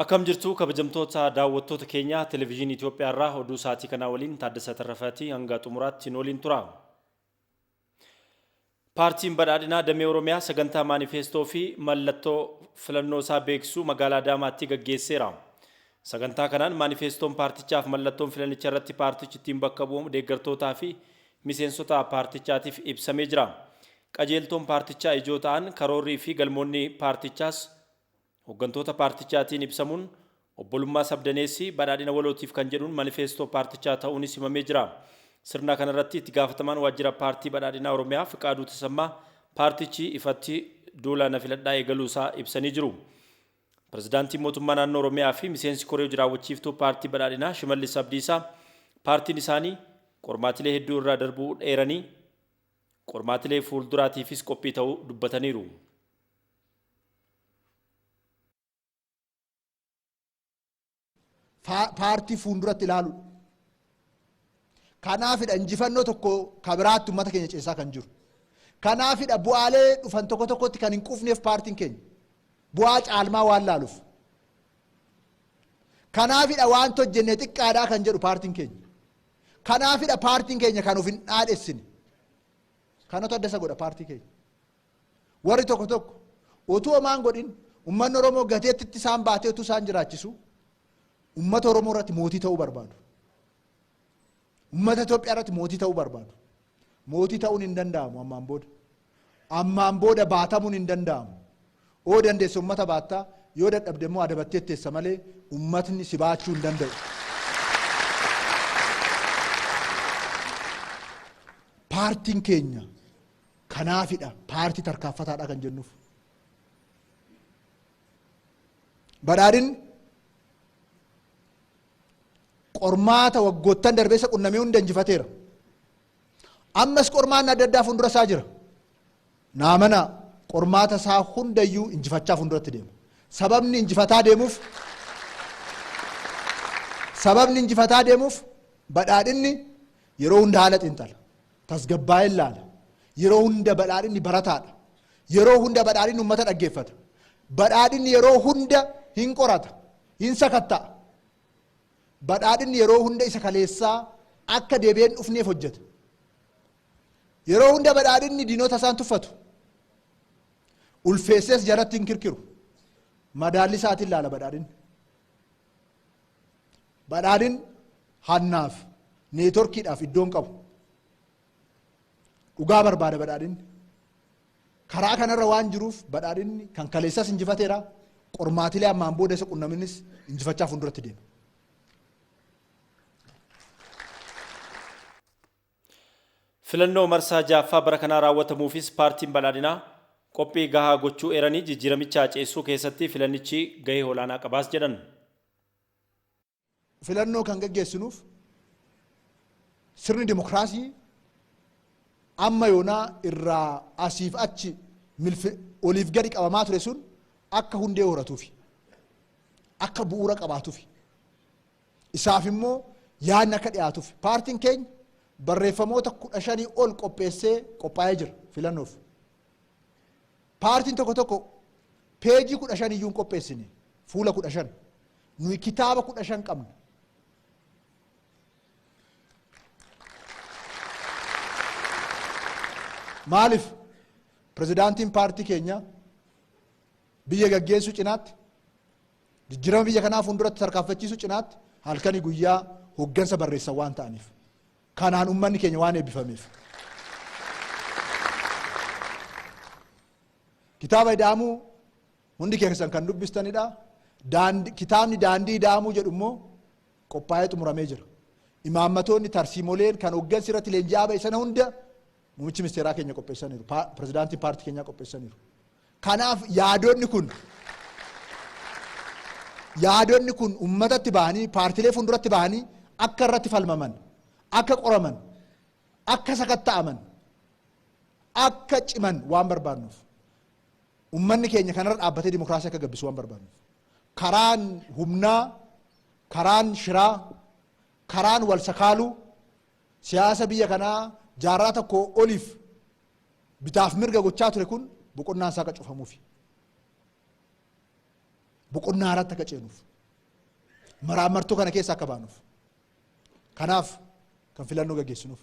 Akkam jirtu kabajamtoota daawwattoota keenya Televiziyoonii Itoophiyaa irraa oduu sa'aatii kanaa waliin Taaddasaa Tarrafaati hanga xumuraatti nu waliin tura. Paartiin Badhaadhinaa Damee Oromiyaa sagantaa maanifeestoo fi mallattoo filannoo isaa beeksisuu magaalaa Adaamaatti gaggeesseera. Sagantaa kanaan maanifeestoon paartichaaf mallattoon filannicha irratti paartichi ittiin bakka bu'amu deeggartootaa fi miseensota paartichaatiif ibsamee jira. Qajeeltoon paartichaa ijoo ta'an karoorrii fi galmoonni paartichaas hoggantoota paartichaatiin ibsamuun obbolummaa sabdaneessi badhaadhina walootiif kan jedhuun manifeestoo paartichaa ta'uunis himamee jira. Sirna kanarratti itti gaafatamaan waajjira paartii badhaadhinaa Oromiyaa Fiqaaduu Tasammaa paartichi ifatti duula na filadhaa eegaluu isaa ibsanii jiru. Pirezidaantiin mootummaa naannoo Oromiyaa fi miseensi koree hojii raawwachiiftuu paartii badhaadhinaa Shimallis Abdiisaa paartiin isaanii qormaatilee hedduu irra darbuu eeranii qormaatilee fuulduraatiifis qophii ta'uu dubbataniiru. Paartii fuulduratti ilaaluudha. Kanaafidha injifannoo tokko ka biraatti uummata keenya ceessaa kan jiru. Kanaafidha bu'aalee dhufan tokko tokkotti kan hin quufneef paartiin keenya. Bu'aa caalmaa waan laaluuf. Kanaafidha waanti hojjenne xiqqaadhaa kan jedhu paartiin keenya. Kanaafidha paartiin keenya kan of hin dhaadhessine. Kanatu adda isa godha paartii keenya. Warri tokko tokko utuu homaa hin godhin ummanni Oromoo gateettitti isaan baatee utuu isaan jiraachisu ummata Oromoo irratti mootii ta'uu barbaadu. Ummata Itoophiyaa irratti mootii ta'uu barbaadu. Mootii ta'uun hin danda'amu ammaan booda. Ammaan booda baatamuun hin danda'amu. Oo dandeesse ummata baattaa yoo dadhabde immoo adabattee teessa malee ummatni si baachuu hin danda'u. Paartiin keenya Kanaafidha paartii tarkaanfataadha kan jennuuf. Badhaadhinni qormaata waggoottan darbee isa qunnamee hunda injifateera. Ammas qormaanni adda addaa fuuldura isaa jira. Naamanaa qormaata isaa hundayyuu injifachaa fuulduratti deema. Sababni injifataa deemuuf sababni injifataa deemuuf badhaadhinni yeroo hunda haala xiinxala. Tasgabbaa'ee ilaala. Yeroo hunda badhaadhinni barataadha. Yeroo hunda badhaadhinni ummata dhaggeeffata. Badhaadhinni yeroo hunda hin qorata, hin sakatta'a. Badhaadhinni yeroo hunda isa kaleessaa akka deebi'ee hin dhufneef hojjeta. Yeroo hunda badhaadhinni diinota isaan tuffatu. Ulfeessees jaratti hin kirkiru. Madaalli isaatiin ilaala badhaadhinni. Badhaadhin hannaaf neetorkiidhaaf iddoo hin qabu. Dhugaa barbaada badhaadhinni. Karaa kanarra waan jiruuf badhaadhinni kan kaleessas injifateera. Qormaatilee ammaan booda isa qunnaminis injifachaa fuulduratti deema. Filannoo marsaa 6ffaa bara kanaa raawwatamuufis Paartiin Badhaadhinaa qophii gahaa gochuu eeranii, jijjiiramicha ceessuu keessatti filannichi gahee olaanaa qabaas jedhan. Filannoo kan gaggeessinuuf sirni dimokiraasii amma yoonaa irraa asiif achi oliif gadi qabamaa ture sun akka hundee horatuufi. Akka bu'uura qabaatuufi. Isaaf immoo yaadni akka dhiyaatuuf paartiin keenya barreeffamoota 15 ol qopheessee qophaa'ee jira filannoof. Paartiin tokko tokko peejii 15 iyyuu hin qopheessine fuula 15. Nuyi kitaaba 15 qabna. Maaliif pirezidaantiin paartii keenyaa biyya gaggeessuu cinaatti Jijjiirama biyya kanaa fuulduratti tarkaanfachiisuu cinaatti halkanii guyyaa hoggansa barreessan waan ta'aniif. Kanaan ummanni keenya waan eebbifameef. Kitaaba Ida'amuu hundi keessan kan dubbistanidha. Kitaabni Daandii Ida'amuu jedhu immoo qophaa'ee xumuramee jira. Imaammatoonni tarsiimoleen kan hoggansi irratti leenji'aa ba'e sana hunda muummichi ministeeraa keenya qopheessaniiru. Pirezidaantiin paartii keenyaa qopheessaniiru. Kanaaf yaadonni kun yaadonni kun ummatatti bahanii paartilee fuulduratti bahanii akka irratti falmaman, akka qoraman, akka sakatta'aman, akka ciman waan barbaadnuuf. Ummanni keenya kanarra dhaabbatee dimokiraasii akka gabbisu waan barbaadnuuf. Karaan humnaa, karaan shiraa, karaan wal sakaaluu siyaasa biyya kanaa jaarraa tokko oliif bitaaf mirga gochaa ture kun boqonnaan isaa akka cufamuufi. Boqonnaa haaraatti akka ceenuuf. Maraamartoo kana keessa akka baanuuf. Kanaaf kan filannoo gaggeessinuuf.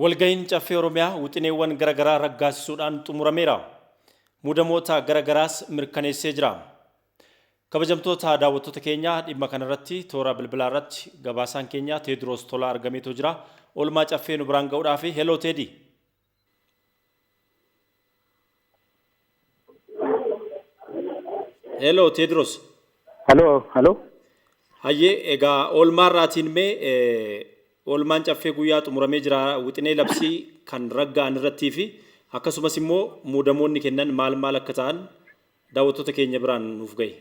Walga'iin Caffee Oromiyaa wixineewwan garaagaraa raggaasisuudhaan xumurameera. Muudamoota garaagaraas mirkaneessee jira. Kabajamtoota daawwattoota keenyaa, dhimma kanarratti toora bilbilaa irratti gabaasaan keenya Teediroos Tolaa argameetu jira. Oolmaa Caffee nu biraan ga'uudhaaf, hello Teedi. Hello Teediroos. Hello, hello. Hayyee, egaa oolmaa irraatiin mee oolmaan Caffee guyyaa xumuramee jira, wixinee labsii kan ragga'an irrattii fi akkasumas immoo muudamoonni kennan maal maal akka ta'an daawwattoota keenya biraan nuuf gahe.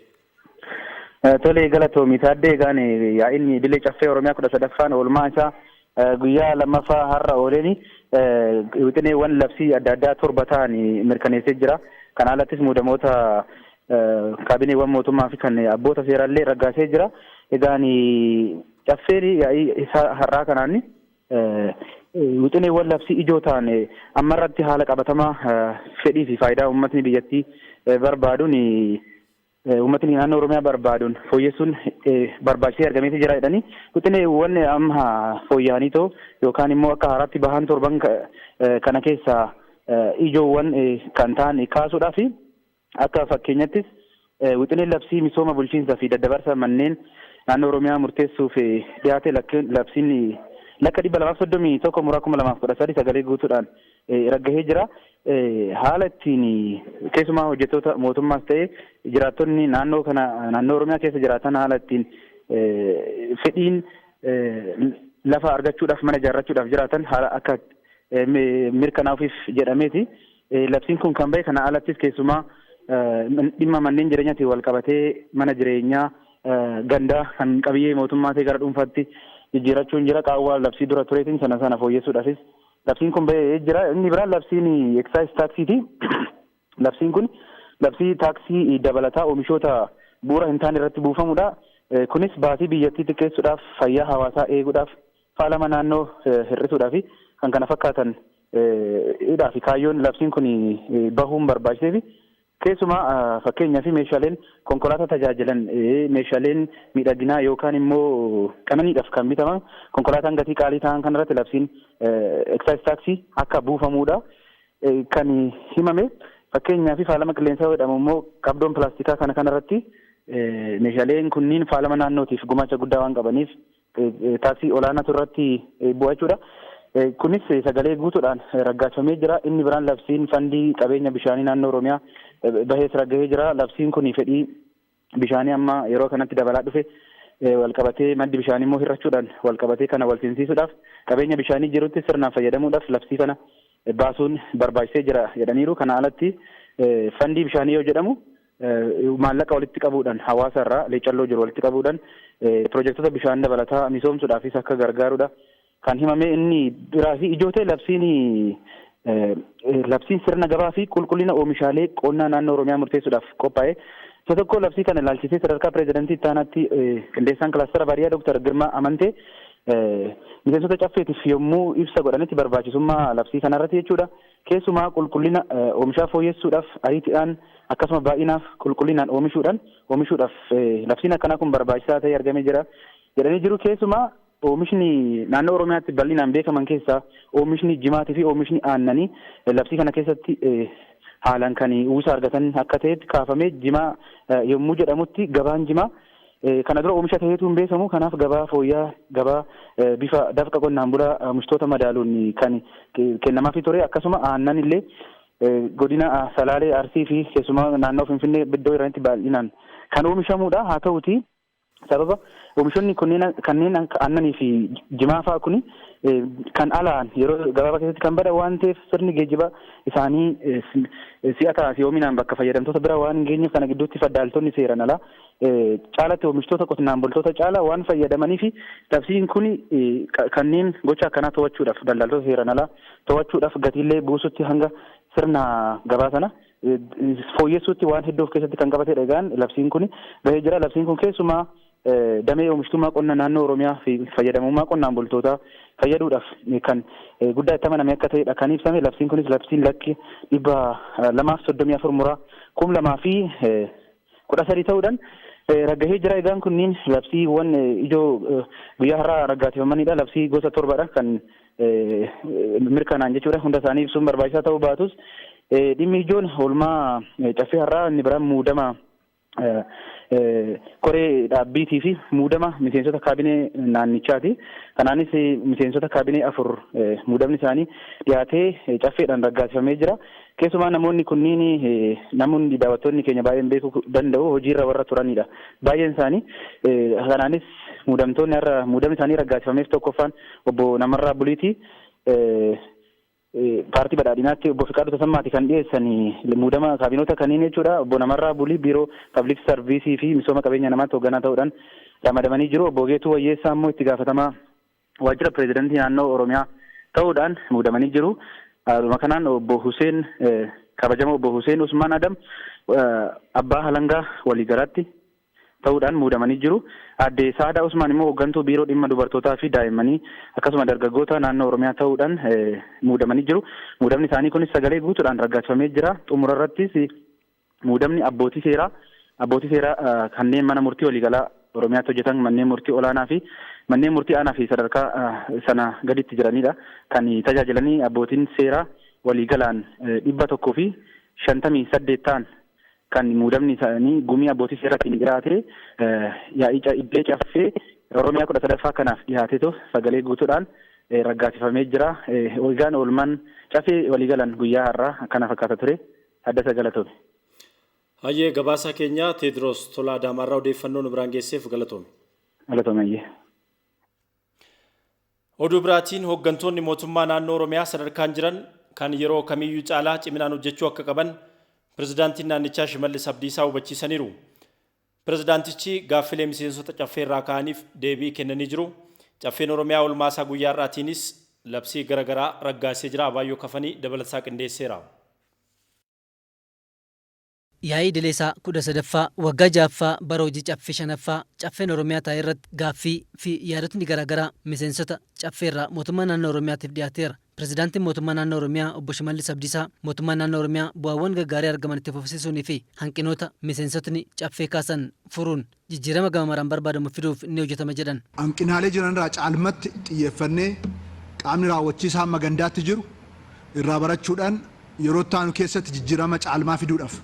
Tole, galatoomi Taaddee. Egaan yaa'iin idilee Caffee Oromiyaa 13ffaan oolmaa isaa guyyaa lammaffaa har'a ooleen wixineewwan labsii adda addaa torba ta'an mirkaneessee jira. Kana alattis muudamoota kaabineewwan mootummaa fi kan abboota seeraallee raggaasee jira. Egaan Caffeen yaa'ii isaa har'aa kanaan wixineewwan labsii ijoo ta'an ammarratti haala qabatamaa fedhii fi faayidaa uummatni biyyattii barbaaduun, uummatni naannoo Oromiyaa barbaaduun fooyyessuun barbaachisee argameeti jira jedhanii, wixineewwan amma fooyya'anii too yookaan immoo akka haaraatti bahan torban kana keessaa ijoowwan kan ta'an kaasuudhaaf, akka fakkeenyattis wixineen labsii misooma bulchiinsaa fi daddabarsa manneen naannoo Oromiyaa murteessuuf dhiyaate, labsiin lakka 231/2013 sagalee guutuudhaan raggahee jira. Haala ittiin keessumaa hojjettoota mootummaas ta'e jiraattonni naannoo kana, naannoo Oromiyaa keessa jiraatan, haala ittiin fedhiin lafa argachuudhaaf, mana ijaarrachuudhaaf jiraatan haala akka mirkanaa'uuf jedhameeti. Labsiin kun kan bahe. Kana alattis keessumaa dhimma manneen jireenyaatiin wal qabatee mana jireenyaa gandaa kan qabiyyee mootummaa ta'e gara dhuunfaatti jijjiirachuun jira. Qaawwaa labsii dura tureetiin sana sana fooyyessuudhaafis labsiin kun bahee jira. Inni biraan labsiin excise taaksiiti. Labsiin kun labsii taaksii dabalataa oomishoota bu'uura hin taane irratti buufamudha. Kunis baasii biyyattii xiqqeessuudhaaf, fayyaa hawaasaa eeguudhaaf, faalama naannoo hir'isuudhaaf fi kan kana fakkaatan fi kaayyoon labsiin kun bahuun barbaachiseef, keessumaa fakkeenyaa fi meeshaaleen konkolaataa tajaajilan, meeshaaleen miidhaginaa yookaan immoo qananiidhaaf kan bitaman, konkolaataan gatii qaalii ta'an kanarratti labsiin excise taaksii akka buufamudha kan himame. Fakkeenyaa fi faalama qilleensaa jedhamu immoo qabdoon pilaastikaa kana kanarratti meeshaaleen kunniin faalama naannootiif gumaacha guddaa waan qabaniif taaksii olaanaatu irratti bu'a jechuudha. Kunis sagalee guutuudhaan raggaasifamee jira. Inni biraan labsiin fandii qabeenya bishaanii naannoo Oromiyaa bahees raggahee jira. Labsiin kun fedhii bishaanii amma yeroo kanatti dabalaa dhufe walqabatee, maddi bishaanii immoo hir'achuudhaan walqabatee, kana wal simsiisuudhaaf, qabeenya bishaanii jirutti sirnaan fayyadamuudhaaf labsii kana baasuun barbaachisee jira jedhaniiru. Kana alatti fandii bishaanii yoo jedhamu maallaqa walitti qabuudhaan, hawaasa irraa leecalloo jiru walitti qabuudhaan piroojektota bishaan dabalataa misoomsuudhaafis akka gargaarudha kan himame. Inni biraa fi ijoo ta'e labsiin sirna gabaa fi qulqullina oomishaalee qonnaa naannoo Oromiyaa murteessuudhaaf qophaa'e. Isa tokko labsii kana ilaalchisee sadarkaa pireezidantii itti aanaatti qindeessaan kilaastara baadiyyaa Dooktar Girmaa Amantee miseensota Caffeetiif yommuu ibsa godhanitti barbaachisummaa labsii kanarratti jechuudha. Keessumaa qulqullina oomishaa fooyyessuudhaaf, ariitiidhaan akkasuma baay'inaaf qulqullinaan oomishuudhaaf labsiin akkanaa kun barbaachisaa ta'ee argamee jira jedhanii jiru. Keessumaa oomishni naannoo Oromiyaatti bal'inaan beekaman keessaa oomishni jimaatii fi oomishni aannanii labsii kana keessatti haalaan kan uwwisa argatan akka ta'etti kaafamee, jimaa yommuu jedhamutti gabaan jimaa kana dura oomisha ta'eetu hin beekamu. Kanaaf gabaa fooyyaa, gabaa bifa dafqa qonnaan bulaa oomishtoota madaaluun kan kennamaafii ture. Akkasuma aannan illee godina Salaalee, Arsii fi keessumaa naannoo Finfinnee iddoo jiranitti bal'inaan kan oomishamudha. Haa ta'uti sababa oomishoonni kunneen kanneen akka aannanii fi jimaa fa'aa kuni kan alaan yeroo gabaabaa keessatti kan badan waan ta'eef, sirni geejjiba isaanii si'ataa si'oominaan bakka fayyadamtoota bira waan hin geenyeef, kana gidduutti faddaaltonni seeran alaa caalatti oomishtoota qonnaan bultoota caala waan fayyadamanii fi labsiin kun kanneen gocha akkanaa to'achuudhaaf, daldaltoota seeran alaa to'achuudhaaf, gatiillee buusutti hanga sirna gabaa sana fooyyessuutti waan hedduu of keessatti kan qabatedha. Egaan labsiin kun bahee jira. Labsiin kun keessumaa Damee oomishtummaa qonna naannoo Oromiyaa fi fayyadamummaa qonnaan bultootaa fayyaduudhaaf kan guddaa itti amaname akka ta'edha kan ibsame. Labsiin kunis labsiin lakki 234 muraa 2013 ta'uudhaan raggahee jira. Egaan kunniin labsiiwwan ijoo guyyaa har'aa raggaasifamanidha. Labsii gosa torbadha kan mirkanaan jechuudha. Hunda isaanii ibsuun barbaachisaa ta'uu baatus, dhimmi ijoon oolmaa caffee har'aa inni biraan muudama koree dhaabbiitii fi muudama miseensota kaabinee naannichaati. Kanaanis miseensota kaabinee 4 muudamni isaanii dhiyaatee caffeedhaan raggaasifamee jira. Keessumaa namoonni kunniin, namoonni daawwattoonni keenya baay'een beekuu danda'u, hojiirra warra turanidha. Baay'een isaanii. Kanaanis muudamtoonni har'a muudamni isaanii raggaasifameef tokkoffaan obbo Namarraa Buliiti. Paartii Badhaadhinaatti obbo Fiqaaduu Tasammaati kan dhiyeessan muudama kaabinoota kanneen jechuudha. Obbo Namarraa Bulii Biiroo Public Service fi Misooma Qabeenya Namaatti hoogganaa ta'uudhaan ramadamanii jiru. Obbo Geetuu Wayyeessaa immoo itti gaafatamaa waajjira pireezidantii naannoo Oromiyaa ta'uudhaan muudamanii jiru. Haaluma kanaan obbo Huseen, kabajama obbo Huseen Usmaan Adam, abbaa halangaa waliigalaatti ta'uudhaan muudamanii jiru. Aadde Saadaa Usmaan immoo hooggantuu biiroo dhimma dubartootaa fi daa'immanii akkasuma dargaggoota naannoo Oromiyaa ta'uudhaan muudamanii jiru. Muudamni isaanii kunis sagalee guutuudhaan raggaasifamee jira. Xumura irrattis muudamni abbootii seeraa kanneen mana murtii waliigalaa Oromiyaatti hojjetan, manneen murtii olaanaa fi manneen murtii aanaa fi sadarkaa sana gaditti jiranidha. Kan tajaajilanii abbootiin seeraa waliigalaan 158 ta'an kan muudamni isaanii gumii abbootii seeraatiin dhiyaate, yaa'ii iddee caffee Oromiyaa 13ffaa kanaaf dhiyaateetu sagalee guutuudhaan raggaasifamee jira. Egaan oolmaan caffee waliigalan guyyaa har'aa akkana fakkaata ture. Adda galatoomi. Hayyee, gabaasa keenya Teediroos Tolaa Adaamaarraa odeeffannoo nu biraan geesseef galatoomi. Galatoomi, hayyee. Oduu biraatiin, hooggantoonni mootummaa naannoo Oromiyaa sadarkaan jiran kan yeroo kamiyyuu caalaa ciminaan hojjechuu akka qaban pirezidaantiin naannichaa Shimallis Abdiisaa hubachiisaniiru. Pirezidaantichi gaaffilee miseensota caffee irraa ka'aniif deebii kennanii jiru. Caffeen Oromiyaa oolmaasaa guyyaa har'aatiinis labsii garaagaraa raggaasee jira. Abaayyoo Kafanii dabalataa qindeesseera. Yaa'ii idileesaa 13ffaa, waggaa 6ffaa, bara hojii caffee shanaffaa caffeen Oromiyaa taa'e irratti gaaffii fi yaadotni garaagaraa miseensota caffeerraa mootummaa naannoo Oromiyaatiif dhiyaateera. Pirezidaantiin mootummaa naannoo Oromiyaa obbo Shimallis Abdiisaa mootummaa naannoo Oromiyaa bu'aawwan gaggaarii argaman itti fufsiisuunii fi hanqinoota miseensotni caffee kaasan furuun jijjiirama gama maraan barbaadamu fiduuf ni hojjetama jedhan. Hanqinaalee jiran irraa caalmatti xiyyeeffannee, qaamni raawwachiisaa hamma gandaatti jiru irraa barachuudhaan, yeroo taanu keessatti jijjiirama caalmaa fiduudhaaf,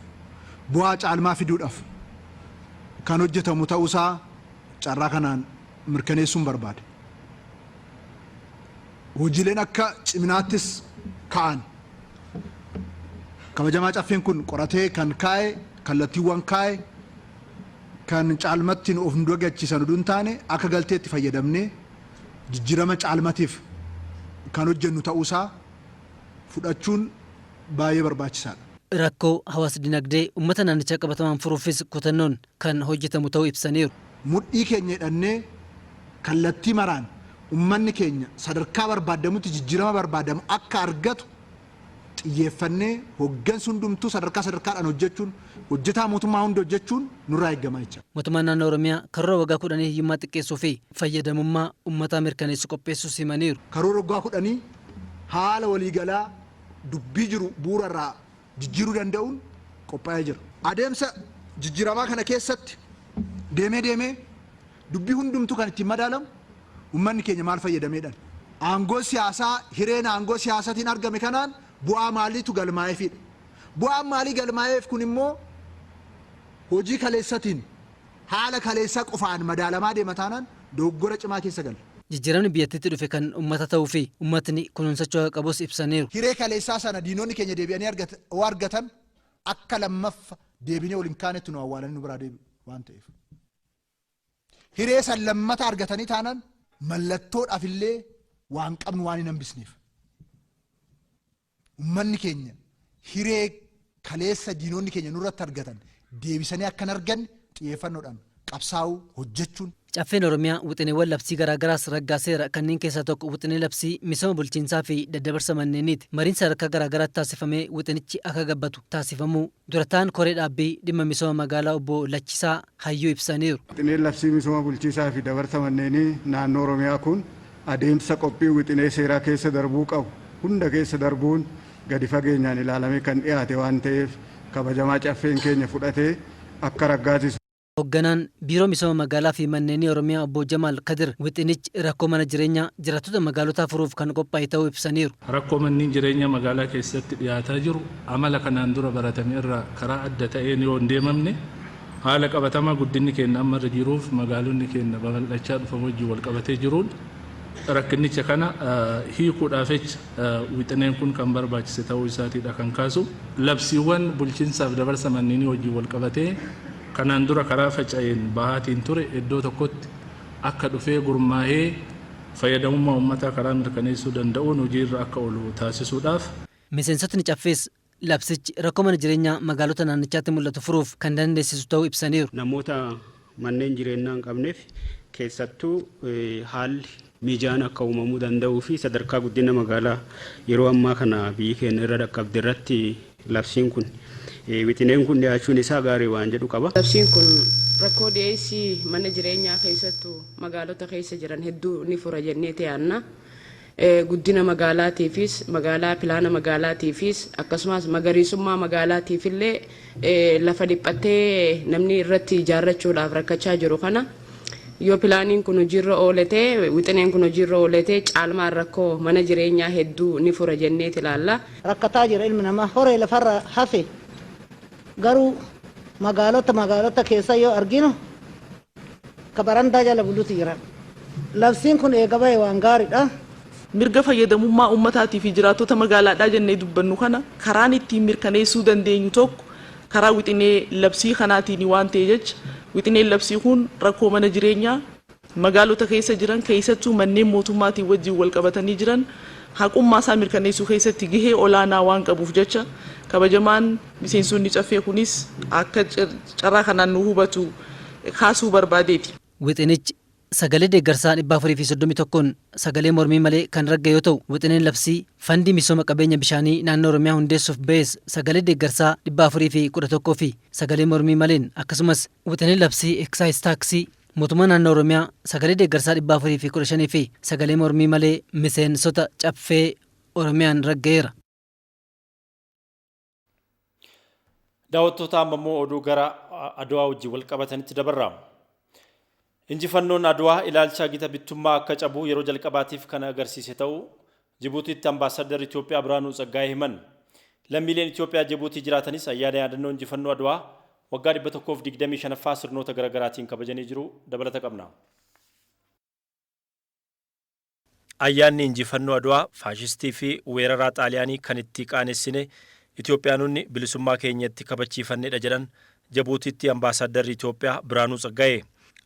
bu'aa caalmaa fiduudhaaf kan hojjetamu ta'uusaa carraa kanaan mirkaneessuun barbaade. Hojiileen akka ciminaattis ka'an kabajamaa caffeen kun qoratee kan kaa'e, kallattiiwwan kaa'e kan caalmatti of nu dagachiisan oduu hin taane, akka galteetti fayyadamnee jijjiirama caalmatiif kan hojjennu ta'uusaa fudhachuun baay'ee barbaachisaadha. Rakkoo hawaas dinagdee uummata naannichaa qabatamaan furuufis kutannoon kan hojjetamu ta'uu ibsaniiru. Mudhii keenya hidhannee kallattii maraan uummanni keenya sadarkaa barbaadamutti jijjiirama barbaadamu akka argatu xiyyeeffannee, hoggansi hundumtuu sadarkaa sadarkaadhaan hojjechuun, hojjetaa mootummaa hunda hojjechuun nurraa eegama jecha. Mootummaan naannoo Oromiyaa karoora waggaa 10 hiyyummaa xiqqeessuu fi fayyadamummaa uummataa mirkaneessu qopheessuus himaniiru. Karoora waggaa 10 haala waliigalaa dubbii jiru bu'uurarraa jijjiiruu danda'uun qophaa'ee jira. Adeemsa jijjiiramaa kana keessatti deemee deemee dubbii hundumtuu kan ittiin madaalamu uummanni keenya maal fayyadameedhaan. Aangoo siyaasaa, hireen aangoo siyaasaatiin argame kanaan bu'aa maaliitu galmaa'eefidha. Bu'aan maalii galmaa'eef kun immoo hojii kaleessatiin, haala kaleessaa qofaan madaalamaa deema taanaan dogoggora cimaa keessa galla. Jijjiiramni biyyattiitti dhufe kan uummata ta'uu fi uummatni kunuunsachuu akka qabus ibsaniiru. Hiree kaleessaa sana diinonni keenya deebi'anii argatan akka lammaffa deebinee ol hin kaanetti nu awwaalanii nu biraa deebi'u waan ta'eef. Hiree san lammata argatanii taanaan mallattoodhaaf illee waan qabnu waan hin hambisneef. Uummanni keenya hiree kaleessa diinonni keenya nurratti argatan deebisanii akka hin arganne xiyyeeffannoodhaan qabsaa'uu, hojjechuun. Caffeen Oromiyaa wixineewwan labsii garaagaraas raggaaseera. Kanneen keessaa tokko wixinee labsii misooma bulchiinsaa fi daddabarsa manneeniiti. Mariin sadarkaa garaagaraatti taasifamee wixinichi akka gabbatu taasifamuu durataan koree dhaabbii dhimma misooma magaalaa obbo Lachisaa Hayyuu ibsaniiru. Wixineen labsii misooma bulchiinsaa fi dabarsa manneenii naannoo Oromiyaa kun adeemsa qophii wixinee seeraa keessa darbuu qabu hunda keessa darbuun gadi fageenyaan ilaalamee kan dhiyaate waan ta'eef kabajamaa caffeen keenya fudhatee akka raggaasisu. Hoogganaan Biiroo Misooma Magaalaa fi Manneenii Oromiyaa obbo Jamaal Kadir wixinichi rakkoo mana jireenyaa jiraattota magaalotaa furuuf kan qophaa'e ta'uu ibsaniiru. Rakkoo manneen jireenyaa magaalaa keessatti dhiyaataa jiru amala kanaan dura baratame irraa karaa adda ta'een yoo hin deemamne haala qabatamaa guddinni keenya amma irra jiruuf magaalonni keenya babal'achaa dhufan wajjin wal qabatee jiruun rakkinicha kana hiikuudhaaf jecha wixineen kun kan barbaachise ta'uu isaatiidha kan kaasu. Labsiiwwan bulchiinsaaf dabarsa manneenii wajjin wal qabatee kanaan dura karaa faca'een bahaatiin ture iddoo tokkotti akka dhufee gurmaa'ee fayyadamummaa uummataa karaa mirkaneessuu danda'uun hojiirra akka oolu taasisuudhaaf. Miseensotni caffees labsichi rakkoo mana jireenyaa magaalota naannichaatti mul'atu furuuf kan dandeessisu ta'uu ibsaniiru. Namoota manneen jireenyaa hin qabneef keessattuu haalli mijaan akka uumamuu danda'uu fi sadarkaa guddina magaalaa yeroo ammaa kana biyyi keenya irra dhaqqabde irratti labsiin kun wixineen kun dhiyaachuun isaa gaarii waan jedhu qaba. Labsiin kun rakkoo dhiyeessii mana jireenyaa keessattuu magaalota keessa jiran hedduu ni fura jennee yaadna. Guddina magaalaatiifis magaalaa pilaana magaalaatiifis akkasumas magariisummaa magaalaatiifillee lafa dhiphattee namni irratti ijaarrachuudhaaf rakkachaa jiru kana yoo pilaaniin kun hojiirra oolatee wixineen kun hojiirra oolatee caalmaan rakkoo mana jireenyaa hedduu ni fura jennee ilaalla. Rakkataa jira ilmi namaa horee lafarra hafe garuu magaalota keessa yoo arginu ka barandaa jala bulutu jira. Labsiin kun eega bahe waan gaariidha. Mirga fayyadamummaa uummataatii fi jiraattota magaalaadhaa jennee dubbannu kana karaan ittiin mirkaneessuu dandeenyu tokko karaa wixinee labsii kanaatiin waan ta'e jecha wixineen labsii kun rakkoo mana jireenyaa magaalota keessa jiran keessattuu manneen mootummaatiin wajjin wal qabatanii jiran haqummaa isaa mirkaneessuu keessatti gahee olaanaa waan qabuuf jecha kabajamaan miseensonni caffee kunis akka carraa kanaan nu hubatu kaasuu barbaadeeti. Wixinichi sagalee deeggarsaa 431n sagalee mormii malee kan ragga'e yoo ta'u, wixineen labsii fandii misooma qabeenya bishaanii naannoo Oromiyaa hundeessuuf ba'es sagalee deeggarsaa 411 fi sagalee mormii maleen, akkasumas wixineen labsii excise taaksii mootummaa naannoo Oromiyaa sagalee deeggarsaa 415 fi sagalee mormii malee miseensota caffee Oromiyaan ragga'eera. Daawwattoota, amma immoo oduu gara Adwaa wajjin wal qabatanitti dabarra. Injifannoon Adwaa ilaalcha gita bittummaa akka cabu yeroo jalqabaatiif kan agarsiise ta'uu Jibuutiitti Ambaasaddar Itoophiyaa Biraanuu Tsaggaayee himan. Lammiileen Itoophiyaa Jibuutii jiraatanis ayyaana yaadannoo injifannoo Adwaa waggaa 125ffaa sirnoota garaagaraatiin kabajanii jiru. Dabalata qabna. Ayyaanni injifannoo Adwaa faashistii fi weeraraa Xaaliyaanii kan itti qaanessine, Itoophiyaanonni bilisummaa keenyatti kabachiifannedha jedhan Jibuutiitti Ambaasaaddarri Itoophiyaa Biraanuu Tsaggaayee.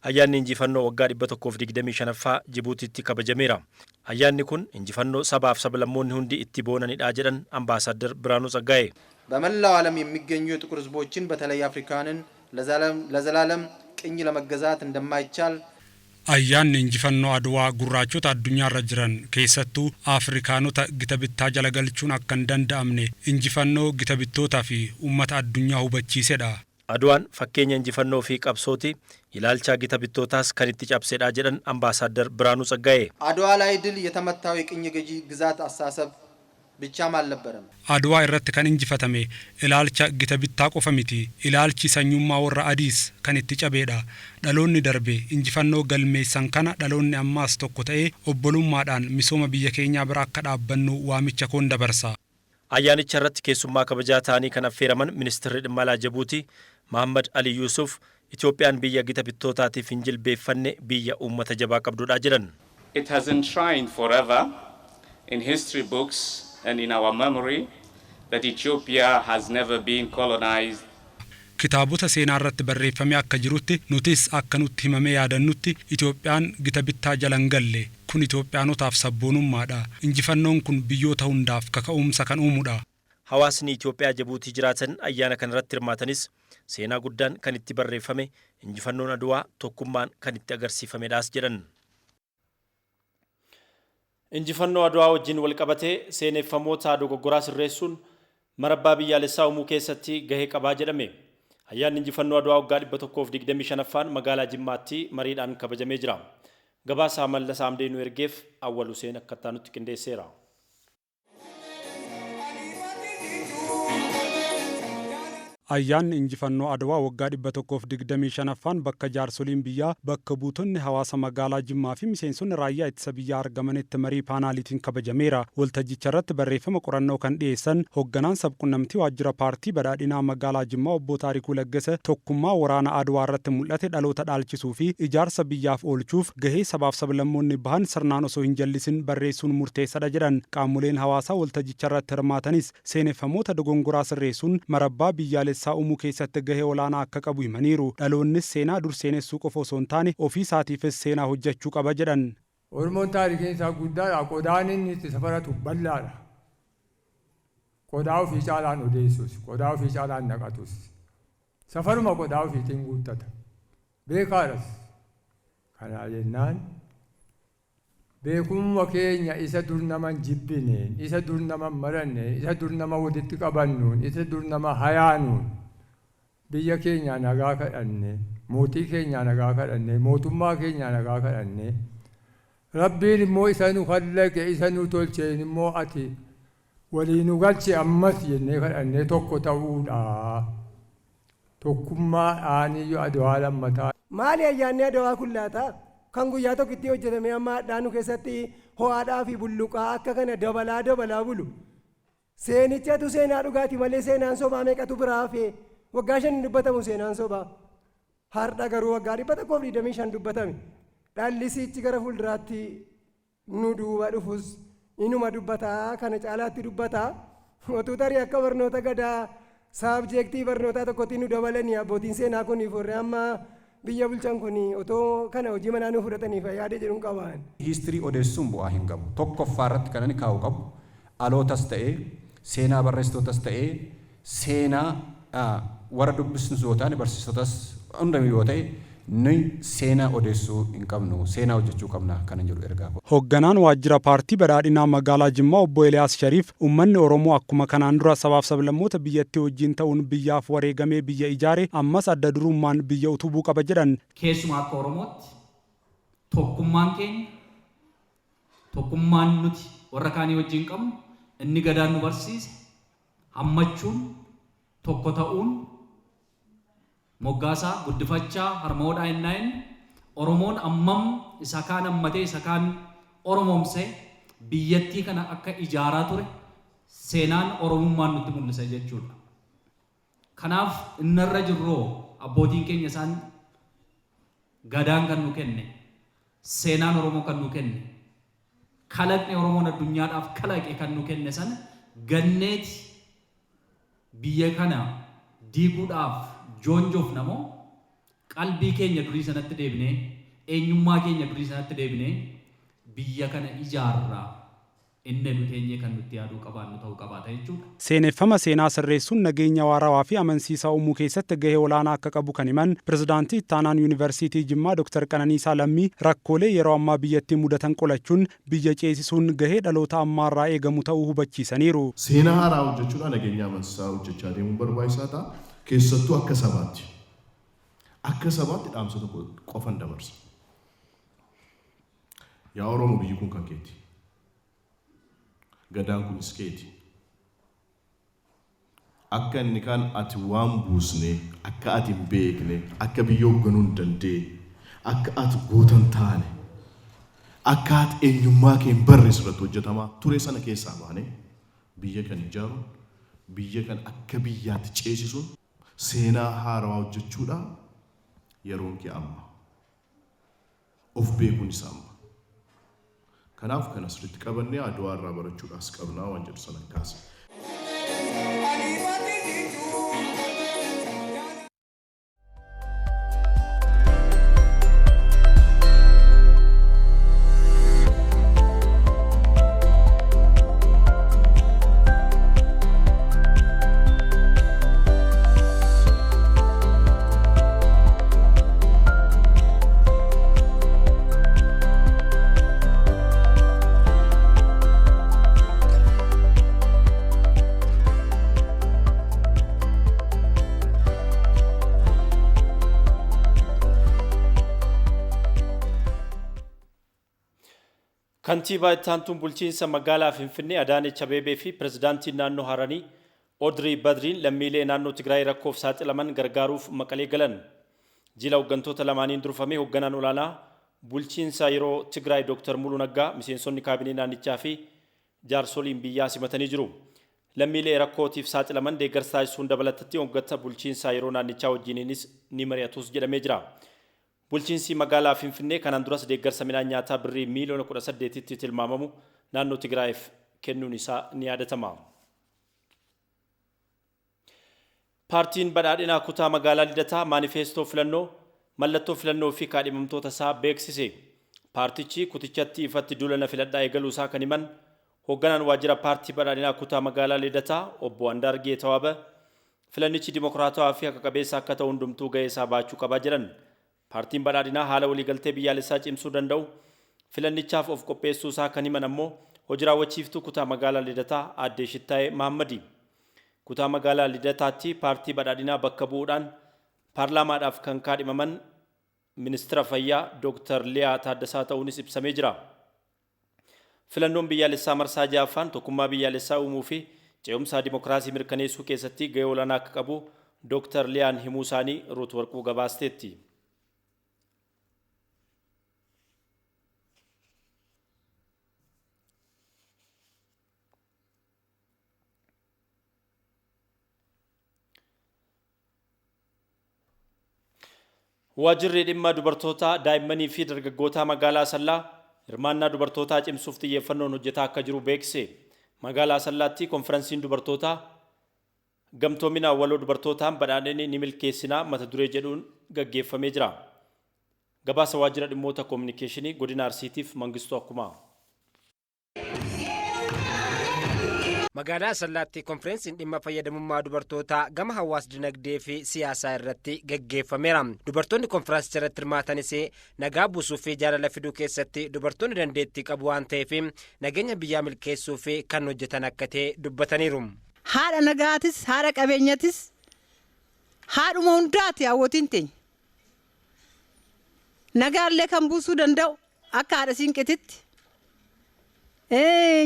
Ayyaanni injifannoo waggaa 125ffaa Jibuutiitti kabajameera. Ayyaanni kun injifannoo sabaaf sablammoonni hundi itti boonanidha jedhan Ambaasaddar Biraanuu Tsaggaayee. በመላው ዓለም የሚገኙ የጥቁር ሕዝቦችን በተለይ አፍሪካንን ለዘላለም ቅኝ ለመገዛት እንደማይቻል Ayyaanni injifannoo Adwaa gurraachota addunyaarra jiran, keessattuu Afrikaanota, gita bittaa jala galchuun akka hin danda'amne injifannoo gita bittootaa fi uummata addunyaa hubachiisedha. Adwaan fakkeenya injifannoo fi qabsooti, ilaalcha gita bittootaas kan itti cabsedha jedhan Ambaasaddar Biraanuu Tsaggaayee. አድዋ ላይ ድል የተመታው የቅኝ ገዢ ግዛት አስተሳሰብ ብቻም አልነበረም። Adwaa irratti kan injifatame ilaalcha gita bittaa qofa miti, ilaalchi sanyummaa warra adiis kan itti cabeedha. Dhaloonni darbe injifannoo galmeessan kana dhaloonni ammaas tokko ta'ee obbolummaadhaan misooma biyya keenyaa bira akka dhaabbannu waamicha koon dabarsa. Ayyaanicha irratti keessummaa kabajaa ta'anii kan affeeraman ministeerri dhimma alaa Jibuutii Mahammad Ali Yuusuf Itoophiyaan biyya gita bittootaatiif hin jilbeeffanne, biyya uummata jabaa qabdudha jedhan. It has enshrined forever in history books and in our memory that Ethiopia has never been colonized. Kitaabota seenaa irratti barreeffamee akka jirutti, nutis akka nutti himamee yaadannutti, Itoophiyaan gita bittaa jala hin galle. Kun Itoophiyaanotaaf sabboonummaadha. Injifannoon kun biyyoota hundaaf kaka'umsa kan uumudha. Hawaasni Itoophiyaa Jibuutii jiraatan ayyaana kanarratti hirmaatanis seenaa guddaan kan itti barreeffame, injifannoon Aduwaa tokkummaan kan itti agarsiifamedhaas jedhan. Injifannoo Adwaa wajjin walqabatee seeneffamoota dogoggoraa sirreessuun marabbaa biyyaalessaa uumuu keessatti gahee qabaa jedhame. Ayyaanni injifannoo Adwaa waggaa 125ffaan magaalaa Jimmaatti mariidhaan kabajamee jira. Gabaasaa Mallasaa Amdee nu ergeef Awwal Huseen akkattaa nutti qindeesseera. Ayyaanni injifannoo Adwaa waggaa 125ffaan bakka jaarsoliin biyyaa, bakka buutonni hawaasa magaalaa Jimmaa fi miseensonni raayyaa ittisa biyyaa argamanitti marii paanaaliitiin kabajameera. Waltajjicha irratti barreeffama qorannoo kan dhiyeessan hoogganaan sabqunnamtii waajjira paartii badhaadhinaa magaalaa Jimmaa obbo Taarikuu Laggasa tokkummaa waraana Adwaa irratti mul'ate dhaloota dhaalchisuu fi ijaarsa biyyaaf oolchuuf gahee sabaaf sablammoonni bahan sirnaan osoo hin jallisin barreessuun murteessadha jedhan. Qaamoleen hawaasaa waltajjicha irratti hirmaatanis seeneffamoota dogongoraa sirreessuun marabbaa biyyaalessaa uumuu keessatti gahee olaanaa akka qabu himaniiru. Dhaloonnis seenaa dur seenessuu qofa osoo hin taane ofii isaatiifis seenaa hojjechuu qaba jedhan. Oromoon taarikiin isaa guddaadha. Qodaan inni itti safaratu bal'aadha. Qodaa ofii caalaan odeessus, qodaa ofii caalaan naqatus. Safaruma qodaa ofiitiin guuttata. Beekaadhas. Kanaa jennaan beekumuma keenya isa dur nama hin jibbineen, isa dur nama hin maranneen, isa dur nama walitti qabannuun, isa dur nama hayaanuun biyya keenyaa nagaa kadhanne, mootii keenyaa nagaa kadhanne, mootummaa keenyaa nagaa kadhanne, Rabbiin immoo isa nu kallaqe, isa nu tolcheen immoo ati walii nu galche ammas jennee kadhannee tokko ta'uudha. Tokkummaadhaaniyyuu Adwaa lammataa. Maali ayyaanni Adawaa kun laata? Kan guyyaa tokkittii hojjetamee amma hadhaa nu keessatti ho'aadhaa fi bulluqaa akka kana dabalaa dabalaa bulu. Seenichatu seenaa dhugaati malee seenaan sobaa meeqatu biraa hafee? Waggaa 5 hin dubbatamu seenaan sobaa. Har'a garuu waggaa 125 dubbatame. Dhalli siichi gara fuulduraatti nu duuba dhufus inuma dubbata, kana caalaatti dubbata. Otuu tarii akka barnoota gadaa saabjeektii barnootaa tokkotti nu dabalanii abbootiin seenaa kun warri amma biyya bulchan kun otoo kana hojii manaa nu fudhataniif yaada jedhuun qabaan. History odeessuun bu'aa hin qabu. Tokkoffaa irratti kan inni kaa'u qabu dhalootas ta'ee seenaa barreessitootas ta'ee seenaa warra dubbisnus yoo taane barsiisotas hundamiyyuu yoo ta'e nuyi seenaa odeessuu hin qabnu, seenaa hojjechuu qabna kanan jedhu ergaa koo. Hoogganaan waajjira paartii badhaadhinaa magaalaa Jimmaa obbo Eliyaas Shariif uummanni Oromoo akkuma kanaan dura sabaaf sablammoota biyyattii wajjin ta'uun biyyaaf wareegamee biyya ijaare ammas adda durummaan biyya utubuu qaba jedhan. Keessumaa akka Oromootti tokkummaan keenya, tokkummaan nuti warra kaanii wajjin qabnu, inni Gadaan nu barsiise, hammachuun, tokko ta'uun, moggaasaa, guddifachaa, harma hodhaa ennaa jennu, Oromoon ammam isa kaan hammatee isa kaan Oromoomsee biyyattii kana akka ijaaraa ture seenaan Oromummaan nutti mul'isa jechuudha. Kanaaf innarra jirroo abbootiin keenya isaan Gadaan kan nu kenne, seenaan Oromoo kan nu kenne, kalaqni Oromoon addunyaadhaaf kalaqe kan nu kenne sana ganneeti biyya kana diiguudhaaf joonjofna moo qalbii keenya durii sanatti deebinee, eenyummaa keenya durii sanatti deebinee biyya kana ijaarra inni nu teenyee kan nutti yaaduu qabaannu ta'uu qabaata jechuudha. Seeneffama seenaa sirreessuun nageenya waarawaa fi amansiisaa uumuu keessatti gahee olaanaa akka qabu kan himan Pirezidaantii Ittaanaan Yuunivarsiitii Jimmaa Dr. Qananiisaa Lammii rakkoolee yeroo ammaa biyyattii mudatan qolachuun biyya ceesisuun gahee dhaloota ammaarraa eegamu ta'uu hubachiisaniiru. Seenaa haaraa hojjechuudhaan nageenya amansiisaa hojjechaa deemuun barbaachisaa ta'a. Keessattuu akka sabaatti. Akka sabaatti dhaamsa tokko qofan dabarsa. Yaa Oromoo, biyyi kun kan keeti. Gadaan kunis keeti. Akka inni kaan ati waan buusne, akka ati hin beekne, akka biyya hoogganuu hin dandeenye, akka ati goota hin taane, akka ati eenyummaa kee hin barre sirratti hojjetamaa ture sana keessaa baane biyya kan ijaaruun, biyya kan akka biyyaatti ceesisuun seenaa haarawaa hojjechuudha, yeroon kee amma. Of beekuun isa amma. Kanaaf kana sirriitti qabannee Adwaa irraa barachuudhaas qabnaa waan jedhu sanan kaasa. Kantiibaa itti aantuun bulchiinsa magaalaa Finfinnee Adaanech Abeebee fi pirezidaantiin naannoo Hararii Odrii Badriin lammiilee naannoo Tigraay rakkoof saaxilaman gargaaruuf Maqalee galan. Jila hooggantoota lamaaniin durfamee hoogganaan olaanaa bulchiinsa yeroo Tigraay Dr. Muluu Naggaa, miseensonni kaabinee naannichaa fi jaarsoliin biyyaa simatanii jiru. Lammiilee rakkootiif saaxilaman deeggarsa taasisuun dabalatatti hooggantoota bulchiinsa yeroo naannichaa wajjiniinis ni mari'atus jedhamee jira. Bulchiinsi magaalaa Finfinnee kanaan duras deeggarsa midhaan nyaataa birrii miiliyoona 18tti tilmaamamu naannoo Tigraayiif kennuun isaa ni yaadatama. Paartiin badhaadhinaa kutaa magaalaa Lidataa maanifeestoo filannoo, mallattoo filannoo fi kaadhimamtoota isaa beeksise. Paartichi kutichatti ifatti duula na filadhaa eegaluu isaa kan himan hoogganaan waajjira paartii badhaadhinaa kutaa magaalaa Lidataa obbo Andaargee Tawaaba, filannichi dimokiraatawaa fi haqa qabeessa akka ta'u hundumtuu gahee isaa baachuu qabaa jedhan. Paartiin badhaadhinaa haala waliigaltee biyyaalessaa cimsuu danda'u filannichaaf of qopheessuu isaa kan himan ammoo hojii raawwachiiftuu kutaa magaalaa Lidataa aadde Shittaayee Mahammadi. Kutaa magaalaa Lidataatti paartii badhaadhinaa bakka bu'uudhaan paarlaamaadhaaf kan kaadhimaman ministeera fayyaa Dr. Liyaa Taaddasaa ta'uunis ibsamee jira. Filannoon biyyaalessaa marsaa ja'affaan tokkummaa biyyaalessaa uumuu fi ce'umsa dimokiraasii mirkaneessuu keessatti gahee olaanaa akka qabu Dr. Liyaan himuu isaanii Ruut Warquu gabaasteetti. Waajjirri dhimma dubartootaa, daa'immanii fi dargaggootaa magaalaa Asallaa hirmaannaa dubartootaa cimsuuf xiyyeeffannoon hojjetaa akka jiru beeksise. Magaalaa Asallaatti konferansiin dubartootaa gamtoomina waloo dubartootaan badhaadhinni ni milkeessinaa mata duree jedhuun gaggeeffamee jira. Gabaasa waajjira dhimmoota koominikeeshinii godina Arsiitiif Mangistuu Akkumaa. Magaalaa Asallaatti konferensiin dhimma fayyadamummaa dubartootaa gama hawaas dinagdee fi siyaasaa irratti gaggeeffameera. Dubartoonni konferensicha irratti hirmaatanis nagaa buusuu fi jaalala fiduu keessatti dubartoonni dandeettii qabu waan ta'eef nageenya biyyaa milkeessuu fi kan hojjetan akka ta'e dubbataniiru. Haadha nagaatis, haadha qabeenyatis, haadhuma hundaati hawwatiin teenya. Nagaallee kan buusuu danda'u akka haadha siinqetitti.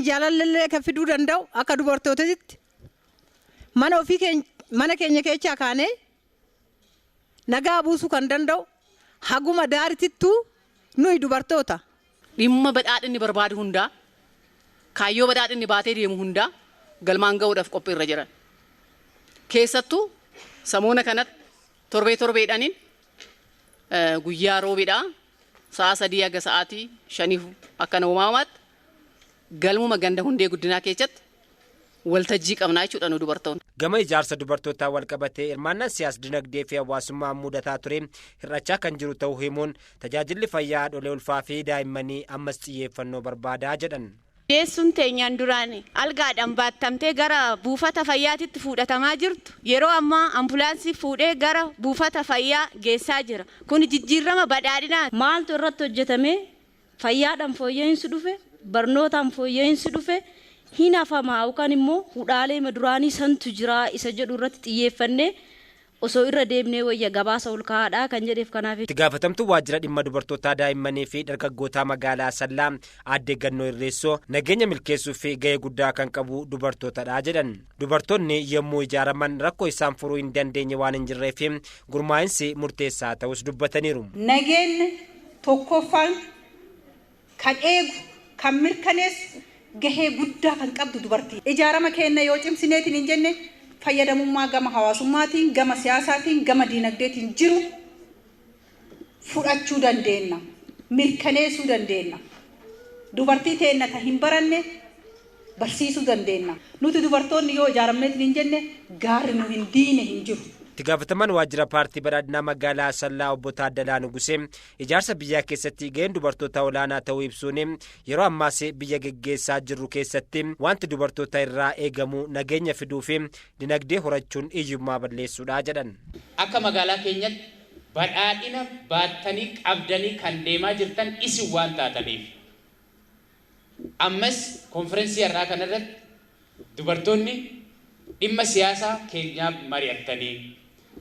Jaalallee kan fiduu danda'u akka dubartootatti, mana ofii keenya, mana keenya keessaa kaanee nagaa buusuu kan danda'u haguma daaritittuu nuyi dubartoota. Dhimma badhaadhinni barbaadu hundaa, kaayyoo badhaadhinni baatee deemu hundaa galmaan ga'uudhaaf qophiirra jiran. Keessattuu samoona kanatti torbee torbeedhaaniin guyyaa roobiidhaa sa'a 3 haga sa'aatii 5 akkana uumaamaatti galmuma ganda hundee guddinaa keessatti waltajjii qabnaa jechuudha nu dubartoonni. Gama ijaarsa dubartootaa wal qabatee hirmaannaan siyaas dinagdee fi hawaasummaa mudataa ture hir'achaa kan jiru ta'uu himuun, tajaajilli fayyaa haadholee ulfaa fi daa'immanii ammas xiyyeeffannoo barbaadaa jedhan. Deessuun teenyaan duraan algaadhaan baattamtee gara buufata fayyaatitti fuudhatamaa jirtu yeroo ammaa ambulaansii fuudhee gara buufata fayyaa geessaa jira. Kun jijjiirama badhaadhinaa. Maaltu irratti hojjetame? Fayyaadhaan fooyya'insi dhufe, barnootaan fooyya'insi dhufe, hin hafamaa yookaan immoo hudhaalee duraanii santu jira isa jedhu irratti xiyyeeffannee osoo irra deemnee wayya, gabaasa ol kaa'aadha kan jedheef kanaaf. Itti gaafatamtuu waajjira dhimma dubartootaa, daa'immanii fi dargaggootaa magaalaa Asallaa aadde Gannoo Irreessoo nageenya milkeessuu fi gahee guddaa kan qabu dubartootadha jedhan. Dubartoonni yommuu ijaaraman rakkoo isaan furuu hin dandeenye waan hin jirreef gurmaa'insi murteessaa ta'us dubbataniiru. Nageenyi tokkoffaan kan eegu, kan mirkaneessu, gahee guddaa kan qabdu dubartii. Ijaarama keenya yoo cimsineetiin hin jenne fayyadamummaa gama hawaasummaatiin, gama siyaasaatiin, gama diinagdeetiin jiru fudhachuu dandeenya. Mirkaneessuu dandeenya. Dubartii teenna ta hin baranne barsiisuu dandeenya. Nuti dubartoonni yoo ijaaramneetiin hin jenne gaarri nu hin diine hin jiru. Itti gaafatamaan waajjira paartii badhaadhinaa magaalaa Asallaa obbo Taaddalaa Nugusee ijaarsa biyyaa keessatti gaheen dubartoota olaanaa ta'uu ibsuun, yeroo ammaas biyya geggeessaa jirru keessatti wanti dubartoota irraa eegamu nageenya fiduu fi dinagdee horachuun hiyyummaa balleessuudha jedhan. Akka magaalaa keenyatti badhaadhina baattanii qabdanii kan deemaa jirtan isin waan taataniif, ammas konferensii har'aa kanarratti dubartoonni dhimma siyaasaa keenyaa mari'attanii,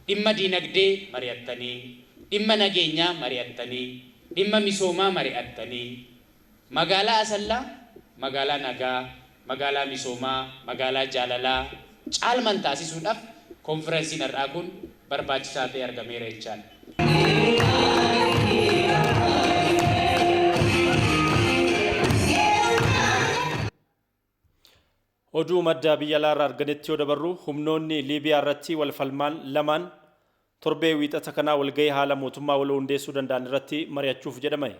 dhimma diinagdee mari'attanii, dhimma nageenyaa mari'attanii, dhimma misoomaa mari'attanii, Magaalaa Asallaa magaalaa nagaa, magaalaa misoomaa, magaalaa jaalalaa caalman taasisuudhaaf konferensiin har'aa kun barbaachisaa ta'e argameera jechaadha. Oduu madda biyya alaarraa arganetti yoo dabarru, humnoonni Liibiyaa irratti wal falmaan lamaan torbee Wiixata kanaa walgahii haala mootummaa waloo hundeessuu danda'an irratti mari'achuuf jedhame.